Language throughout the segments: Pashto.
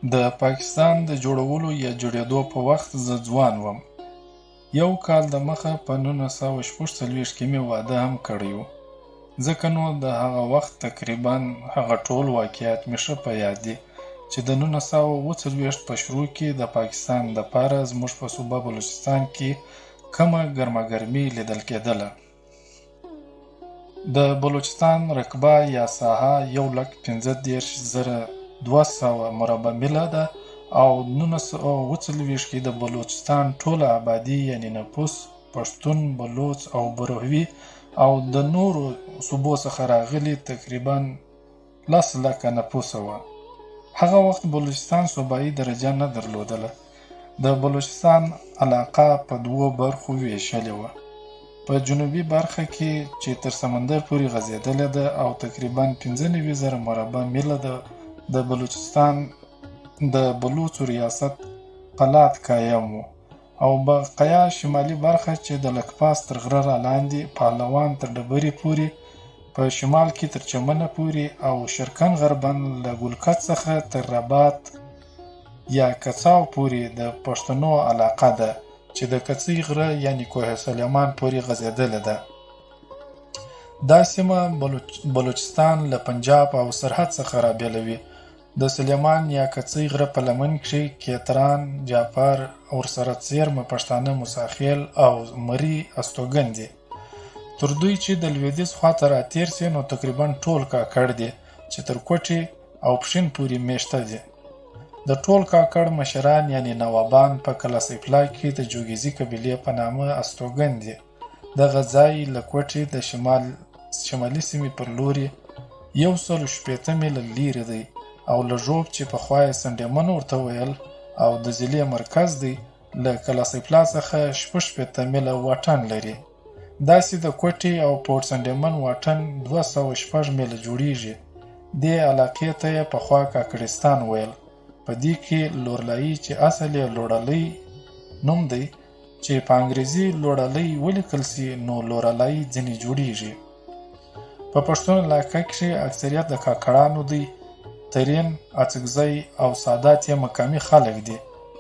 د پاکستان د جوړولو یا جوړېدو په وخت زه ځوان وم. یو کال د مخه په 1946 کې مې واده هم کړی و. ځکه نو د هغه وخت تقریبا هغه ټول واقعات مې ښه په یاد دي چې د 1947 په شروع کې د پاکستان دپاره زموږ په صوبه بلوچستان کې کومه ګرمه ګرمي لیدل کېدله. د بلوچستان رقبه یا ساحه 1,35,200 مربع میله ده او 1947 کې د بلوچستان ټوله آبادي یعنی نفوس پښتون، بلوڅ او بروهوي او د نورو صوبو څخه راغلي تقریبا لس لکه نفوسه وه. هغه وخت بلوچستان صوبایي درجه نه درلودله. د بلوچستان علاقه په دوو برخو ویشلې وه. په جنوبي برخه کې چې تر سمندر پورې غځېدلې ده او تقریبا 95,000 مربع میله ده، د بلوچستان د بلوڅو ریاست قلات قایم و او بقایا شمالي برخه چې د لکپاس تر غره را لاندې پهلوان تر ډبرې پورې، په شمال کې تر چمنه پورې او شرکن غربن له ګلکت څخه تر رباط یا کڅاو پورې د پښتنو علاقه ده چې د کڅۍ غره یعنی کوه سلیمان پورې غځېدلې ده. دا سیمه بلوچستان له پنجاب او سرحد څخه رابېلوي. د سلیمان یا کڅۍ غره په لمن کښې کیتران، جعفر، ورسره څېرمه پښتانه موساخېل او مري استوګن دي. تر دوی چې د لوېدیځ خواته راتېر سي نو تقریبا ټول کاکړ دي چې تر کوټې او پښین پورې مېشته دي. د ټول کاکړ مشران یعنی نوابان په کلا سیفلا کې د جوګیزي قبیلې په نامه استوګن دي. دغه ځای له کوټې د شمالي سیمې پر لوري 160 میله لیرې دی او له ږوب چې پخوا یې سنډیمن ورته ویل او د ضلع مرکز دی له کلا سیفلا څخه 66 میله واټن لري. داسې د کوټې او پورټ سنډیمن واټن 206 میله جوړیږي. دې علاقې ته یې پخوا کاکړستان ویل. په دې کې لورلایي چې اصل یې لوړلۍ نوم دی چې په انګریزي لوړلۍ ولیکل سي نو لورلای ځینې جوړیږي. په پښتون علاقه کښې اکثریت د کاکړانو دی. ترین، اڅکزی او سادات یې مقامي خلک دي.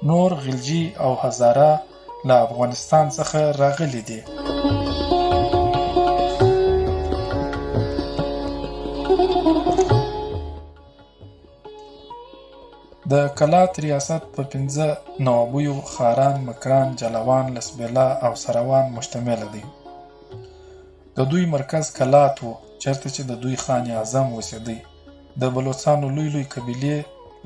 نور غلجي او هزاره له افغانستان څخه راغلي دي. د کلات ریاست په 5 نوابیو خاران، مکران، جلاوان، لسبیلا او سراوان مشتمله دی. د دوی مرکز کلات و، چېرته چې د دوی خان اعظم اوسېدی. د بلوڅانو لوی لوی قبیلې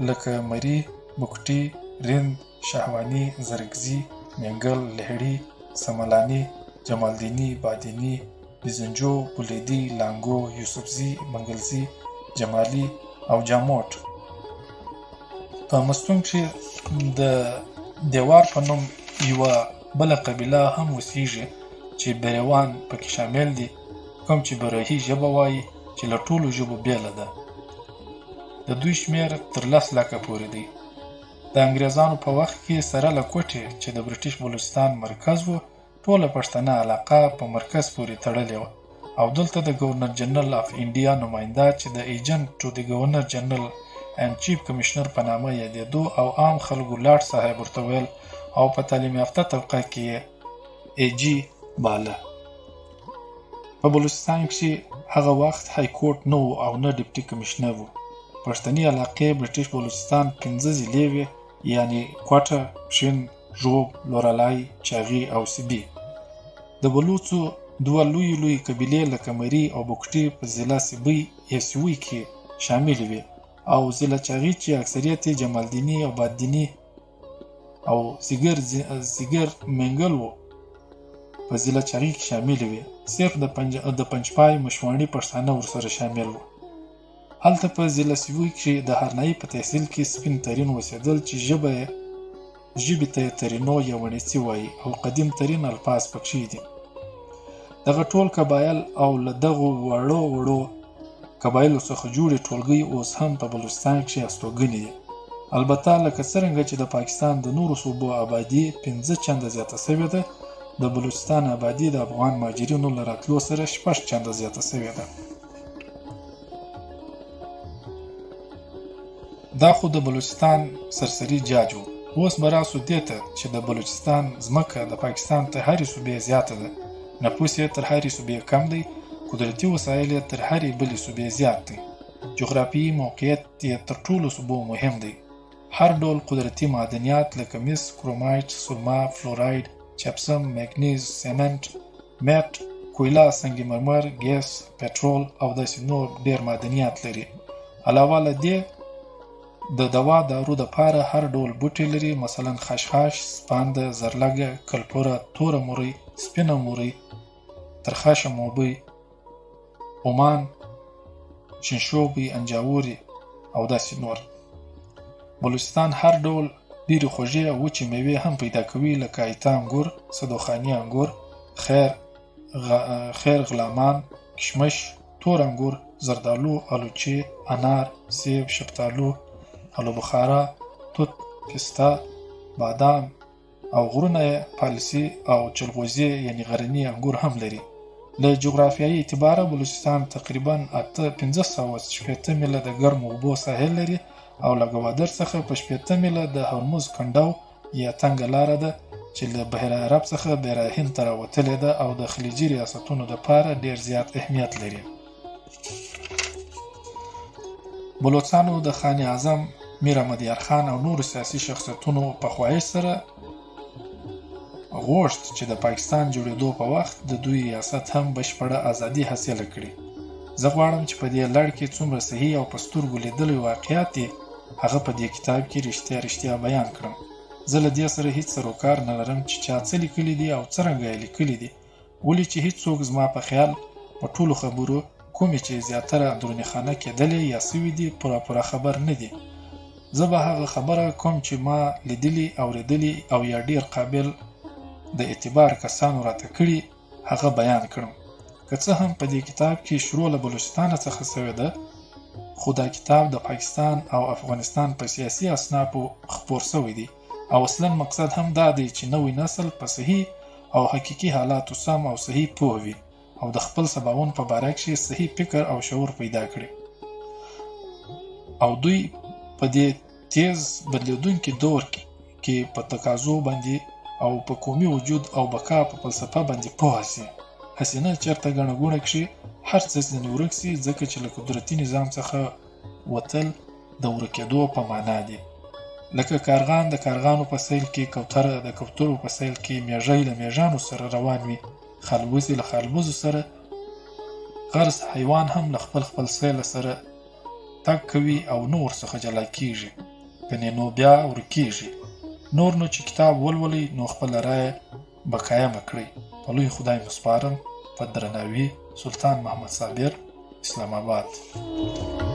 لکه مري، بګټي، رند، شاهواني، زرکزي، مینګل، لهړي، سملاني، جمالدیني، بادیني، بزنجو، بلیدي، لانګو، یوسفزي، منګلزي، جمالي او جاموټ. په مستونګ کښې د دیوار په نوم یوه بله قبیله هم اوسیږي چې بریوان پکې شامل دي، کوم چې بروهي ژبه وایي چې له ټولو ژبو بېله ده. د دوی شمېر تر 10 لکه پورې دی. د انګریزانو په وخت کې سره له کوټې چې د برټش بلوچستان مرکز و، ټوله پښتنه علاقه په مرکز پورې تړلې وه او دلته د ګورنر جنرل اف انډیا نماینده چې د agent to the governor general and chief commissioner په نامه یادېدو او عام خلکو لاټ صاحب ورته ویل او په تعلیم یافته طبقه کې یې ای جي باله. په بلوچستان کښې هغه وخت های کورټ نه و او نه ډپټي کمشنر و. پښتني علاقې برټش بلوچستان 5 ضلعې وې، یعنی کوټه، پښین، ږوب، لورالای، چاغي او سبي. د بلوڅو دوه لویې لویې قبیلې لکه مري او بګټي په ضلع سبي یا سوی کې شاملې وې او ضلع چاغي چې اکثریت یې جمالدیني او بادیني او زیګر منګل وو په ضلع چاغي کې شاملې وې. صرف د پنجپای مشواڼي پښتانه ورسره شامل وو. هلته په ضلع سوی کې د هرنایي په تحصیل کې سپین ترین اوسېدل چې ژبې ته یې ترینو یا وڼېڅي وایي او قدیم ترین الفاظ پکښې دي. دغه ټول قبایل او له دغو وړو وړو قبایلو څخه جوړې ټولګۍ اوس هم په بلوچستان کښې استوګنې دي. البته لکه څرنګه چې د پاکستان د نورو صوبو آبادي 5 چنده زیاته شوې ده، د بلوچستان آبادي د افغان مهاجرینو له راتلو سره 6 چنده زیاته شوې ده. دا خو د بلوچستان سرسري جاج و. اوس به راسو دې ته چې د بلوچستان ځمکه د پاکستان تر هرې صوبې زیاته ده، نفوس یې تر هرې صوبې کم دی، قدرتي وسایل یې تر هرې بلې صوبې زیات دی، جغرافیي موقعیت یې تر ټولو صوبو مهم دی. هر ډول قدرتي معدنیات لکه مس، کرومایټ، سرما، فلورایډ، چپسم، مګنیز، سیمنټ، میټ، کویله، سنگ مرمر، ګیس، پټرول او داسې نور ډیر معدنیات لري. علاوه له دې د دوا دارو د پاره هر ډول بوټي لري، مثلا خشخاش، سپانده، زرلګه، کلپوره، توره مورۍ، سپینه مورۍ، ترخه شموبۍ، عمان، شینشوبۍ، انجاوري او داسې نور. بلوچستان هر ډول ډېرې خوږې او وچې میوې هم پیدا کوي لکه ایتا انګور، صدوخاني انګور، خیر خیر غلامان، کشمش، تور انګور، زردالو، الوچې، انار، سیب، شفتالو، الو بخارا، توت، پسته، بادام او غرونه یې پالسي او چلغوزې یعنی غرني انګور هم لري. له جغرافیایي اعتباره بلوچستان تقریبا 8560 میله د ګرمو اوبو ساحل لري او له ګوادر څخه په 60 میله د هرمز کنډو یا تنګه لاره ده چې له بحیره عرب څخه بحیره هند ته راوتلې ده او د خلیجي ریاستونو دپاره ډېر زیات اهمیت لري. بلوڅانو د خان اعظم میر احمد یار خان او نورو سیاسي شخصیتونو په خواهش سره غوښت چې د پاکستان جوړېدو په وخت د دوی ریاست هم بشپړه ازادي حاصله کړي. زه غواړم چې په دې لړ کې څومره صحیح او په سترګو لیدلی واقعیت دي هغه په دې کتاب کې رښتیا رښتیا بیان کړم. زه له دې سره هیڅ سروکار نه لرم چې چا څه لیکلي دي او څرنګه یې لیکلي دي، ولې چې هیڅوک زما په خیال په ټولو خبرو کومې چې زیاتره اندروني خانه کېدلې یا سوي دي پوره پوره خبر نه دي. زه به هغه خبره کوم چې ما لیدلي، اورېدلي او یا ډېر قابل د اعتبار کسانو راته کړي هغه بیان کړم. که څه هم په دې کتاب کې شروع له بلوچستانه څخه سوې ده، خو دا کتاب د پاکستان او افغانستان په سیاسي اصنافو خپور سوی دی او اصلا مقصد هم دا دی چې نوی نسل په صحیح او حقیقي حالاتو سم او صحیح پوه وي او د خپل سباوون په باره کښې صحیح فکر او شعور پیدا کړي او دوی په دې تیز بدلیدونکي دور کې په تقاضو باندې او په قومي وجود او بقا په فلسفه باندې پوه سي، هسې نه چېرته ګڼه ګوڼه کښې هر څه ځنې ورک سي، ځکه چې له قدرتي نظام څخه وتل د ورکېدو په معنا دي. لکه کارغان د کارغانو په سیل کې، کوتره د کوترو په سیل کې، میږی له میږانو سره روان وي، خالبوزي له خالبوزو سره، غرض حیوان هم له خپل خپل سیله سره تګ کوي او نه ورڅخه جلا کیږي، کنې نو بیا ورکیږي. نور نو چې کتاب ولولئ نو خپله رایه به قایمه کړئ. په لوی خدای مو سپارم. په درناوي، سلطان محمد صابر، اسلام آباد.